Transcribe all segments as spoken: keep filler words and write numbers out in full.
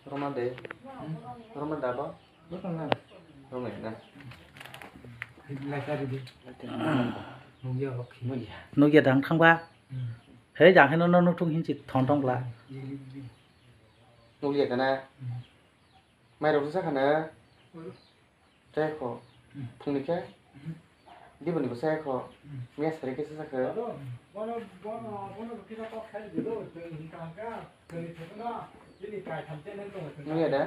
Roma de. Roma da bo? Roma na. Nugya dang thangba. He jang heno no nukthung hinchi thong thong bla. Nugya kana. Mai rok sa kana. Tei kho, phungni khe, diboni bwsa kho, miya sari khe se sakhe. Nungya da?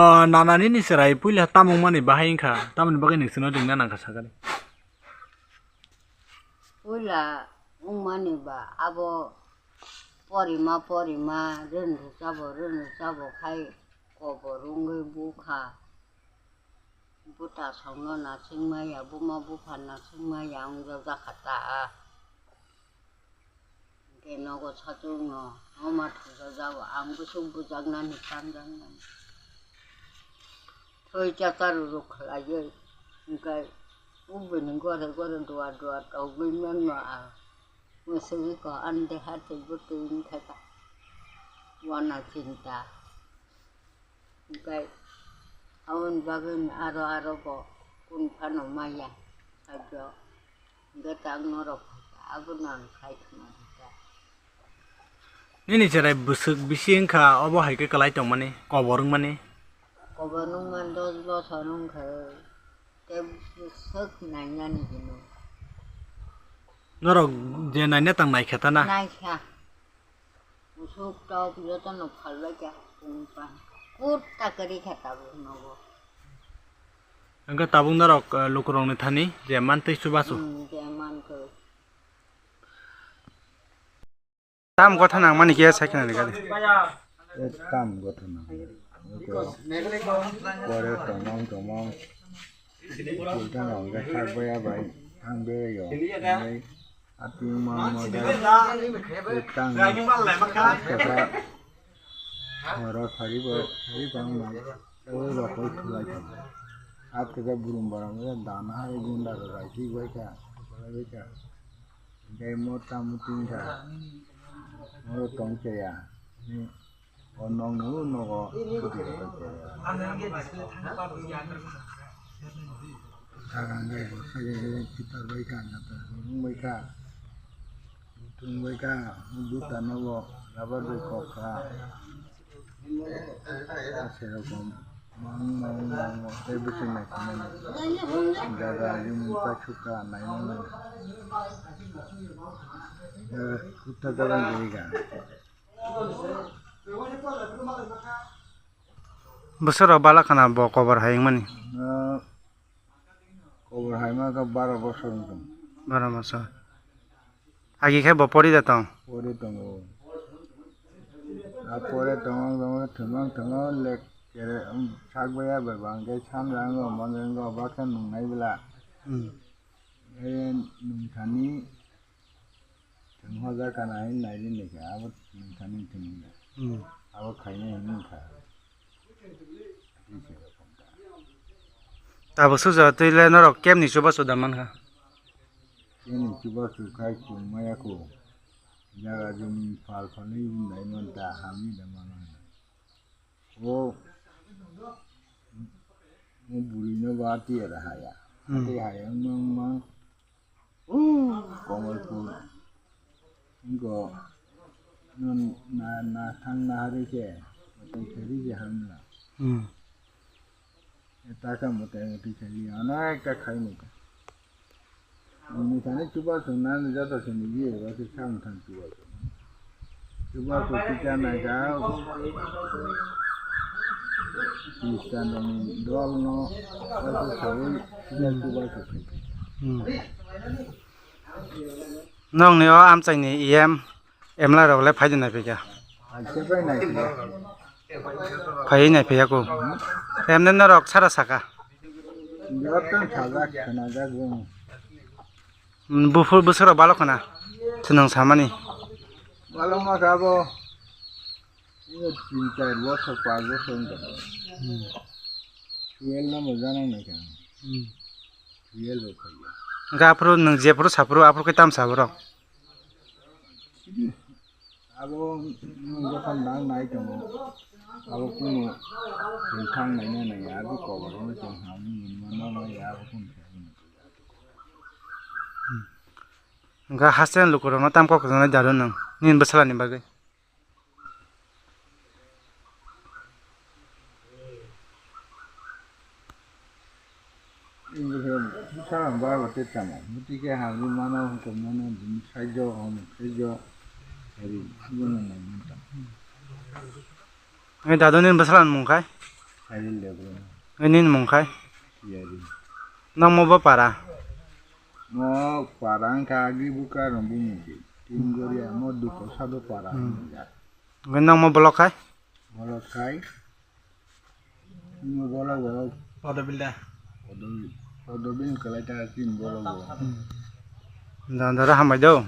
Ah, nana nini chwrai puila tamung mani bahai wngkha, tamoni bagwi nwng chwngno ringna nangkha sakani. Puila wngmani ba abo porima porima, rwng rwchabo rwng rwchabo khai kobor wngwi bukha. Bwtasongno nasingmaya, buma bupha nasingmaya wngjakjakha ta. Hwnkhe nogo satung no, noma thangjajago, ang bwswk bwjaknani, tamjaknani. Thwi chakar rwrwk khlaiwi, hwnkhe o bini gore gore duar duar togwi mano ang. Mwswgwi ko ani deha twi bwtwi wngkha ta. Wana chinta. Hwnkhe aboni bagwino aro aro bo kunu phano maya sakjak. Hwnkhe tak norok abono ang khai khna rwkha. Nini chwrai bwswk bisi wngkha, obo hai khe kwlai tongmani, kobor wngmani? Kobor wngmani dos bosor wngkha, tei bwswk nainani hino. Norok je naina tang naikha ta na? Naikha. Musuk tok jotono phalbaikha, kunu pan. Kutta kwrwikha tabuk nogo. Hwnkhe tabuk norok, eh, lukurokni thani je mantwi chubachu? Hmm, je mantwi. Tam gotha nangmani khe sai khna ni gari. E tam gotha nang. Pore tomong tomong. Sultan hwnkhe sak baya bai thang beraio. Hwnkhe atwng mang mang khe tang. Atka sa horo sari bo sari bang mang. O rokoi thulai thang. Atka sa burum barang dan hai gunda rok rai thik bai kha. Rai bai kha. Hwnkhe mota muti wngkha, oro tong chaya. O nokni o nogo suti rwbai chaya. Sagang gai bo sagang gai khitar bai kha, natar bai wng bai kha. Thung bai kha, juta nogo rubber bai kok kha. Serokom mang mang mang mang tei bwswk naikolmani jaga rimwi paisukha naimani. Eh, kutta jalan jaiga. Bwswk rok bala khana bo kobor hai wngmani. Eh, kobor hai ma khe baro bosor wngkha. Baro bosor. Agi khe bo pori da tong? Pori tongo. A pore tongo, tongo, thwngmang tongo, lek kere, um, sak baya bai bang khe san rango, man rango, baksa nungnai bwla. Hmm. E nungthani thwng hoja kana hin naidi naikha, abo nungthani thwng hinwi. Hmm. Abo khaina hinwi kha. Abo suja twi le norok kemni chubachu da mankha? Kemni chubachu khai chwng maya kho. Jaga jumi pal phalwi nai manta hamwi da mano. O, o bwrwino ba tiyar haya. Hmm. Tei haya wngma wngma. O, Kamalpur. Wngkha, nwng na, na thang na hari khe, tei khe ri khe hamya. Hmm. Taka mwtai mwtai khe ri, ano ekta khai mwtai. Nini thani chuba sung nani joto sini ye, ba se sang thang chuba sung. Chuba sung kita na ga, Christian rok ni dol no, ba se sawi, kita chuba sung khai. Hmm. Nokni o amchaini E M, M L A rok le phai de nai phaikha? Phai nai phaikha. Phai nai phaikha ko. Emne norok sara saka. Joto sajak, khnajak bung. Buphur bwswk rok balok khna. Swnang samani. Balok ma kha bo. Ini tin char bosor, panch bosor wngkha. Hmm. Twelve no bo janang nai kha. Hmm. Twelve rok kha. Hwnkhe aphuru nwng jephuru saphuru aphuru khe tam sa borok? Abo nwng jokhon nang nai tongo, abo kunu thang naina naiya, abo koborno chwng hamwi mano naiya, abo kunu. Hwnkha haste lukurokno tam kok kwchangni dadu nwng nini bwsalani bagwi. Bwsarang baba tei tamo. Bwtwi khe hamwi mano, hwnkhe mano, bini saijo, omo saijo. Ari, bini nang manta. Ngai dadu nini bwsala ni mung khai? Khairil de bro. Ngai nini mung khai? Yari. Nang mo bo para? Mo para wngkha agi buka rong bini di. Tin goria mo duko sado para. Hmm. Wngkha. Ngai nang mo bolok khai? Bolok khai. Mo bolok bolok. Podo bilda. Podo bil. Podo bil kalai ta tin bolok bolok. Hmm. Dan dara hambai do.